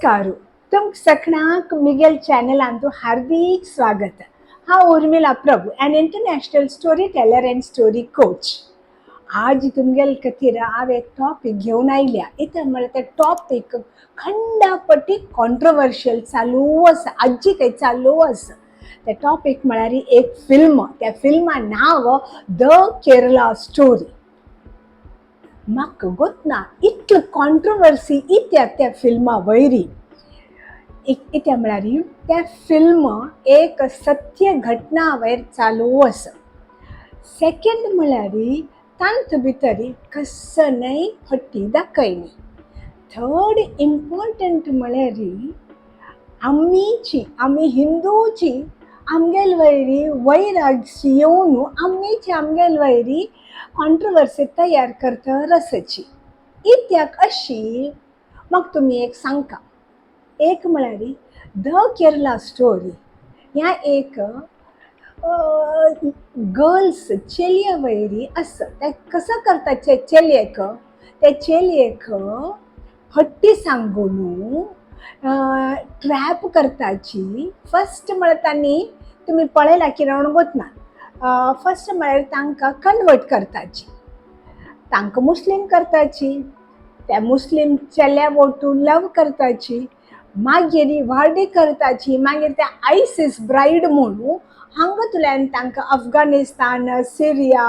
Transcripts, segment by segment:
नमस्कार, तुमक सगळ्यांक मिगेल चॅनलांतु हार्दिक स्वागत. हांव Urmila Prabhu, an international story teller and story coach. आज तुमगेल खातीर हांव एक टॉपीक घेवन आयल्या. इतलें म्हळ्यार ते टॉपीक खंडापटी कॉन्ट्रोवर्शियल चालू आसा, आजी काही चालू आसा. ते टॉपीक म्हळ्यार एक फिल्म. त्या फिल्मा नांव the Kerala story. म्हाका गोतना इतली कॉन्ट्रोवर्सी इत्याक त्या फिल्मा वयरी. इत्या म्हळ्यार त्या फिल्म एक सत्य घटना वयर चालू आसा. सेकंड म्हळ्यार तांत भितर कसनय फटी दाखयली. थर्ड इम्पॉर्टंट म्हळ्यार आमीची आमी हिंदूची आमगेल वयरी वैरागशी येवन आमीची आमगेल वयरी कॉन्ट्रोवर्सी तयार करता रसची. इत्याक अशी म्हाका तुमी एक सांगका. एक म्हळ्यार the Kerala story ह्या एक गर्ल्स चेलया वयरी आसा. ते कसो करता चेलयेक, ते चेलयेक फट्टी सांगून ट्रॅप करताची. फर्स्ट म्हळ्यार तांणी तुमी पळयला कितें म्हणून गोतना. फर्स्ट म्हळ्यार तांकां कन्वर्ट करताची, तांकां मुस्लीम करताची. त्या मुस्लीम चेल्या वटून लव करताची, मागीर वार्डी करताची. मागीर त्या आयसीस ब्रायड म्हणून हांगा तुल्यान तांकां अफगाणिस्तान, सिरिया,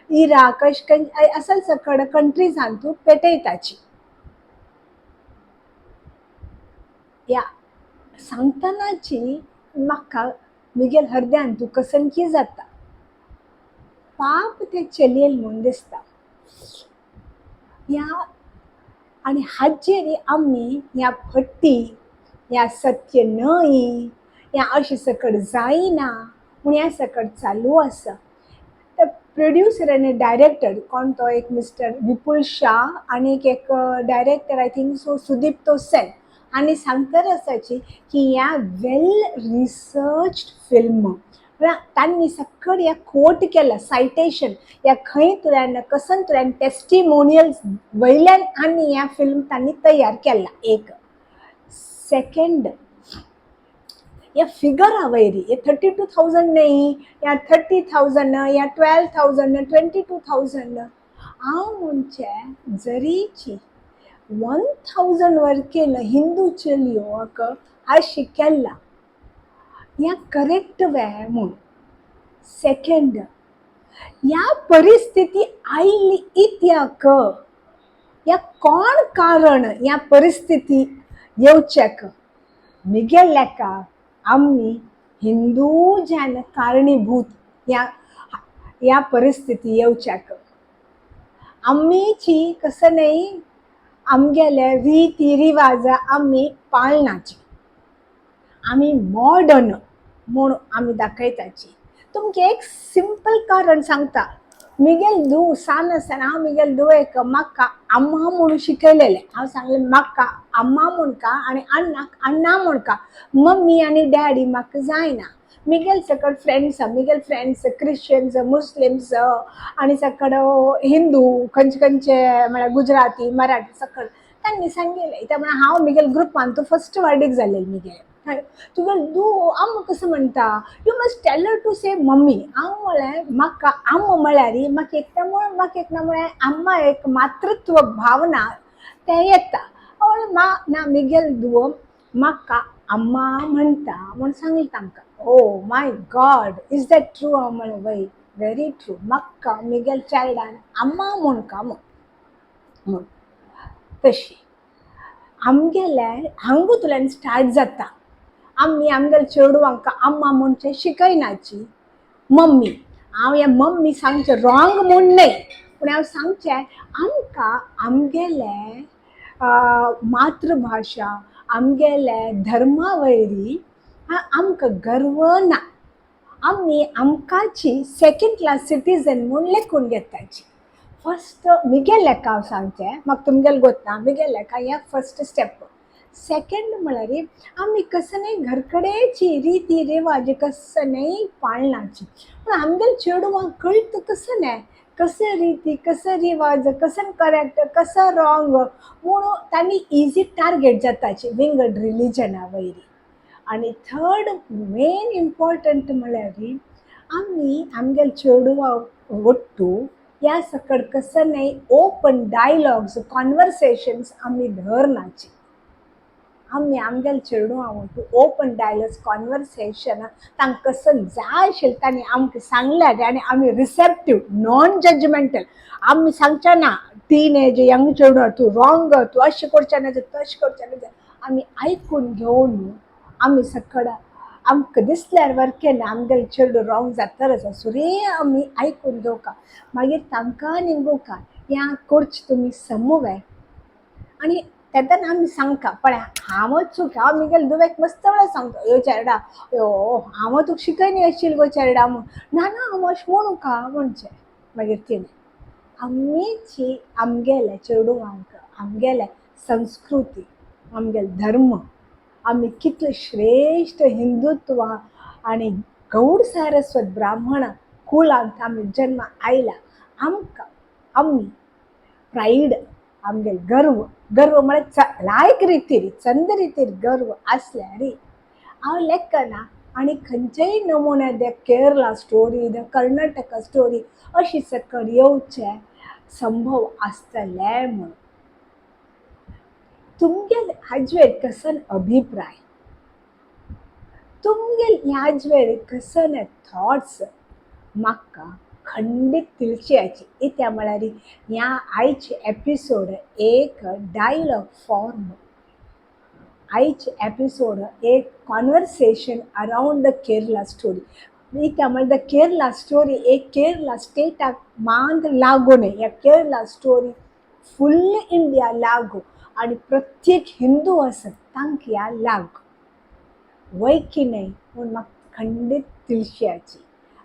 इराक अशें असल सकड कंट्रीजान तूं पेटयताची. ह्या सांगतनाची म्हाका मिगेल हरद्यान तूं कसनकी जाता. पाप ते चलयेल म्हूण दिसता. ह्या आनी हाजेर आमी ह्या फटी, ह्या सत्य न्हय, ह्या अशें सकट जायना म्हूण ह्या सकट चालू आसा. तर प्रोड्युसर आनी डायरेक्टर कोण तो एक मिस्टर विपुल शाह आनी एक director I think so Sudipto Sen आनी सांगतर आसाची की ह्या वेल रिसर्च्ड फिल्म. म्हळ्यार तांणी सकट ह्या कोट केला, सायटेशन, ह्या खंय तुल्यान कसन तुल्यान टेस्टिमोनियल्स वयल्यान आनी ह्या फिल्म तांणी तयार केला. एक सेकंड ह्या फिगरा वयरी हे 32,000 न्हय, ह्या 30,000, ह्या 12,000, 22,000. हांव म्हणचे जरीची 1,000 वर केन हिंदू चलयो अशें केला ह्या करेक्ट वे म्हूण. सेकंड ह्या परिस्थिती आयली इत्याक, ह्या कोण कारण ह्या परिस्थिती येवच्याक? मिगेल लेका आमी हिंदू जन कारणीभूत ह्या ह्या परिस्थिती येवच्याक. आमीची कसं न्हय आमगेले रिती रिवाज आमी पाळनाची, आमी मॉडर्न म्हूण आमी दाखयताची. तुमकां एक सिंपल कारण सांगता. मिगेल धूव सान आसतना हांव मिगेल धुवेक म्हाका अम्मा म्हणून शिकयलेलें. हांव सांगलें म्हाका अम्मा म्हणका आनी अण्णाक अण्णा म्हणका, मम्मी आनी डॅडी म्हाका जायना. मिगेल सकड फ्रेंड्स, मिगेल फ्रेंड्स क्रिश्चन्स, मुस्लिम्स आनी सकड हिंदू, खंयचे खंयचे म्हळ्यार गुजराती, मराठी सकड तांणी सांगिल्लें. त्या हांव मिगेल ग्रुपान तूं फर्स्ट वार्डीक जालें मिगेल. तुगेल धूव अम्मा कसो म्हणटा, you must tell her to say mummy. हांव म्हळें म्हाका अम्मा म्हळ्यार म्हाका एकदां म्हाका एकदां म्हळ्यार अम्मा एक मातृत्व भावना तें येता. हांव मा ना मिगेल धूव म्हाका अम्मा म्हणटा म्हूण सांगलें तांकां. Oh my God, is that true? हांव म्हळें वय, व्हेरी ट्रू. म्हाका मिगेल चायल्डान अम्मा म्हणका म्हूण. तशी आमगेले हांगूतल्यान स्टार्ट जाता. आमी आमगेले चेडवांक अम्मा म्हणचें शिकयनाची, मम्मी. हांव हें मम्मी सांगचें रॉंग म्हूण न्हय, पूण हांव सांगचें आमकां आमगेले मातृभाशा, आमगेले धर्मा वयरी आमकां गर्व ना. आमी आमकांची सेकंड क्लास सिटीजन म्हूण लेखून घेताची. फर्स्ट मिगेल लेका हांव सांगचें, म्हाका तुमगेलें गोतना. मिगेल लेका हें फर्स्ट स्टेप. सेकंड म्हळ्यार आमी कसनय घर कडेची रिती रिवाज कसनय पाळनाची. पूण आमगेले चेडवांक कळटा कसं न्हय कसे रिती, कसे रिवाज, कशें करेक्ट, कसो रॉंग म्हूण तांणी इजी टार्गेट जाताची विंगड रिलिजना वयरी. आनी थर्ड मेन इम्पॉर्टंट म्हळ्यार आमी आमगेले चेडवां वट्टू ह्या सकड कसं न्हय ओपन डायलॉग्स, कॉन्वर्सेशन्स आमी धरनाची. आमी आमगेले चेडवां वट्टू ओपन डायलॉग्स, कॉन्वर्सेशन तांकां कसं जाय आशिल्लें तांणी आमकां सांगल्यार आनी आमी रिसेप्टीव, नॉन जजमेंटल. आमी सांगचे ना टीन एज यंग चेडवां, तूं रॉंग, तूं अशें करचें ना, तशें करचें ना. आमी आयकून घेवन आमी सकड आमकां दिसल्यार वरकें आमगेलें चेडूं रॉंग जातलें सुरी आमी आयकून घेवका. मागीर तांकां निगोवका ह्या करचें तुमी समवे. आनी तेन्ना आमी सांगता, पळय हांवच चूक. हांव म्हगेले धुवेक मस्त वेळार सांगता, यो चेरडा यो, हांव तुका शिकयनी अशील गो चेरडा म्हूण. ना ना, हांव अशें म्हणूका म्हणचें. मागीर तिणें आमीची आमगेल्या चेडवांक आमगेल्या संस्कृती, आमगेलो धर्म, आमी कितले श्रेश्ठ हिंदुत्व आनी गौड सारस्वत ब्राह्मण कुलांत आमी जन्म आयला, आमकां आमी प्रायड, आमगेलो गर्व, गर्व म्हळ्यार लायक रितीर, चंद रितीर गर्व आसल्यार हांव लेखना आनी खंयचेय नमुने the Kerala story, the Karnataka story अशी सकड येवचें संभव आसतलें म्हूण. तुमगेले हाजवेर कसन अभिप्राय, तुमगेले ह्याजवेर कसन थॉट्स म्हाका खंडीत तिळशियाची. इत्या म्हळ्यार ह्या आयचे एपिसोड एक डायलॉग फॉर्म, आयचे एपिसोड एक conversation around the Kerala story. इत्या म्हळ्यार the Kerala story एक केरला स्टेटाक मांद लागू न्हय, ह्या केरला स्टोरी फुल्ल इंडिया लागू आनी प्रत्येक हिंदू आसत तांकां ह्या लागू वय की न्हय म्हूण म्हाका खंडीत तिळशियाची.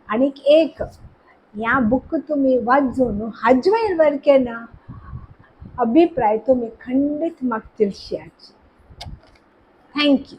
आनीक एक ह्या बूक तुमी वाचून हाजवेर वरकें ना अभिप्राय तुमी खंडीत म्हाका तिळशियाची. Thank you.